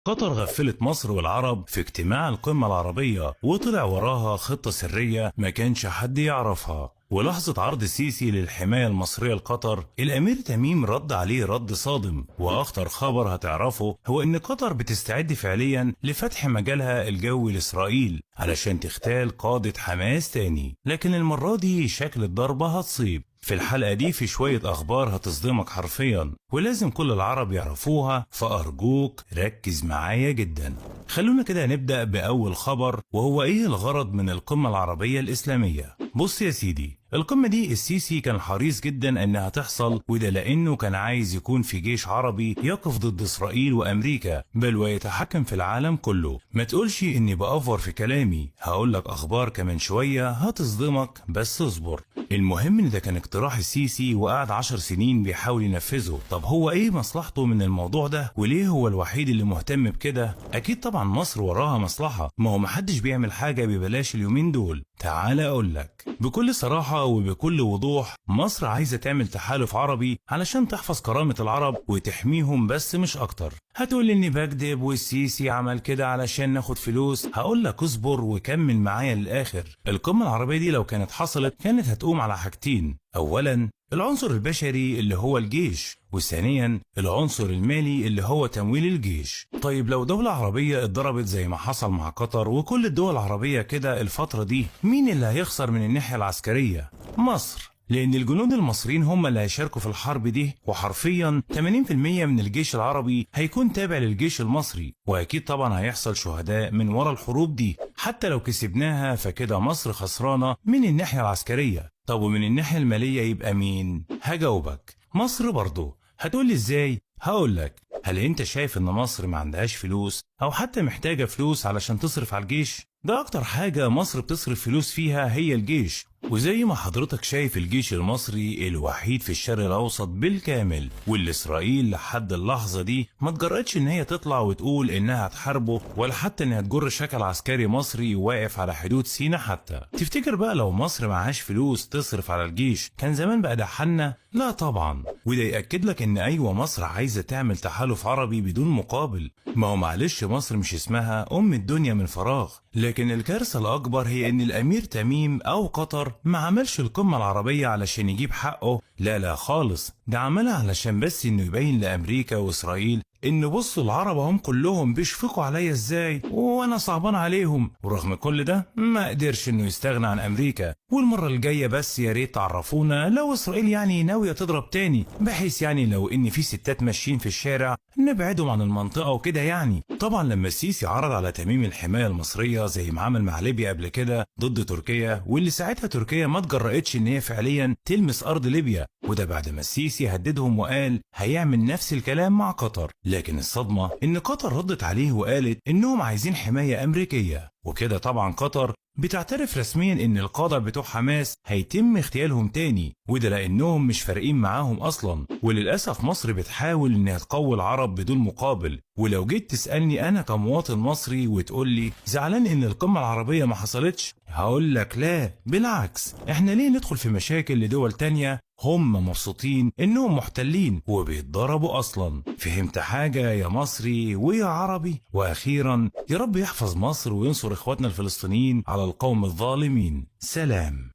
قطر غفلت مصر والعرب في اجتماع القمة العربية، وطلع وراها خطة سرية ما كانش حد يعرفها. ولحظة عرض السيسي للحماية المصرية لقطر، الأمير تميم رد عليه رد صادم. وأخطر خبر هتعرفه هو إن قطر بتستعد فعليا لفتح مجالها الجوي لإسرائيل علشان تغتال قادة حماس تاني، لكن المرة دي شكل الضربة هتصيب. في الحلقة دي في شوية أخبار هتصدمك حرفيا ولازم كل العرب يعرفوها، فأرجوك ركز معايا جدا. خلونا كده نبدأ بأول خبر، وهو إيه الغرض من القمة العربية الإسلامية؟ بص يا سيدي، القمة دي السيسي كان حريص جدا انها تحصل، وده لانه كان عايز يكون في جيش عربي يقف ضد اسرائيل وامريكا، بل ويتحكم في العالم كله. ما تقولش اني بأفور في كلامي، هقولك اخبار كمان شوية هتصدمك، بس اصبر. المهم ان ده كان اقتراح السيسي وقعد 10 سنين بيحاول ينفذه. طب هو ايه مصلحته من الموضوع ده؟ وليه هو الوحيد اللي مهتم بكده؟ اكيد طبعا مصر وراها مصلحة، ما هو محدش بيعمل حاجة ببلاش اليومين دول. تعال اقولك بكل صراحة وبكل وضوح، مصر عايزة تعمل تحالف عربي علشان تحفظ كرامة العرب وتحميهم، بس مش أكتر. هتقول إني بكدب والسيسي عمل كده علشان ناخد فلوس، هقولك اصبر وكمل معايا للآخر. القمة العربية دي لو كانت حصلت كانت هتقوم على حاجتين: أولا العنصر البشري اللي هو الجيش، وثانيا العنصر المالي اللي هو تمويل الجيش. طيب لو دولة عربية اتضربت زي ما حصل مع قطر وكل الدول العربية كده الفترة دي، مين اللي هيخسر من الناحية العسكرية؟ مصر، لأن الجنود المصريين هم اللي هيشاركوا في الحرب دي، وحرفيا 80% من الجيش العربي هيكون تابع للجيش المصري، وأكيد طبعا هيحصل شهداء من ورا الحروب دي. حتى لو كسبناها فكده مصر خسرانة من الناحية العسكرية. طب ومن الناحية المالية يبقى مين؟ هجاوبك، مصر برضو. هتقولي ازاي؟ هقولك، هل انت شايف ان مصر ما عندهاش فلوس او حتى محتاجة فلوس علشان تصرف على الجيش؟ ده اكتر حاجة مصر بتصرف فلوس فيها هي الجيش. وزي ما حضرتك شايف الجيش المصري الوحيد في الشرق الاوسط بالكامل، واللي اسرائيل لحد اللحظة دي ما تجرأتش ان هي تطلع وتقول انها هتحاربه، ولا حتى انها تجر شكل عسكري مصري واقف على حدود سينا حتى. تفتكر بقى لو مصر معهاش فلوس تصرف على الجيش كان زمان بقى دحنا؟ لا طبعا. وده يأكد لك ان ايوه مصر عايزة تعمل تحالف عربي بدون مقابل. ما هو معلش مصر مش اسمها ام الدنيا من فراغ. لكن الكارثة الاكبر هي ان الامير تميم او قطر ما عملش القمة العربية علشان يجيب حقه، لا لا خالص، ده عملها علشان بس انه يبين لامريكا واسرائيل ان بصوا العرب هم كلهم بيشفقوا عليا ازاي وانا صعبان عليهم. ورغم كل ده ما قدرش انه يستغنى عن امريكا. والمرة الجاية بس يا ريت تعرفونا لو اسرائيل يعني ناوية تضرب تاني، بحيث يعني لو ان في ستات ماشيين في الشارع نبعدهم عن المنطقة وكده يعني. طبعا لما السيسي عرض على تميم الحماية المصرية زي ما عمل مع ليبيا قبل كده ضد تركيا، واللي ساعتها تركيا ما تجرأتش ان هي فعليا تلمس ارض ليبيا، وده بعد ما السيسي هددهم وقال هيعمل نفس الكلام مع قطر. لكن الصدمة ان قطر ردت عليه وقالت انهم عايزين حماية امريكية. وكده طبعا قطر بتعترف رسميا ان القادة بتوع حماس هيتم اغتيالهم تاني، وده لانهم مش فارقين معاهم اصلا. وللاسف مصر بتحاول انها تقوي العرب بدون مقابل. ولو جيت تسألني انا كمواطن مصري وتقول لي زعلان ان القمة العربية ما حصلتش، هقول لك لا بالعكس، احنا ليه ندخل في مشاكل لدول تانية هم مبسوطين انهم محتلين وبيتضربوا اصلا؟ فهمت حاجة يا مصري ويا عربي؟ واخيرا يا رب يحفظ مصر وينصر اخواتنا الفلسطينيين على القوم الظالمين. سلام.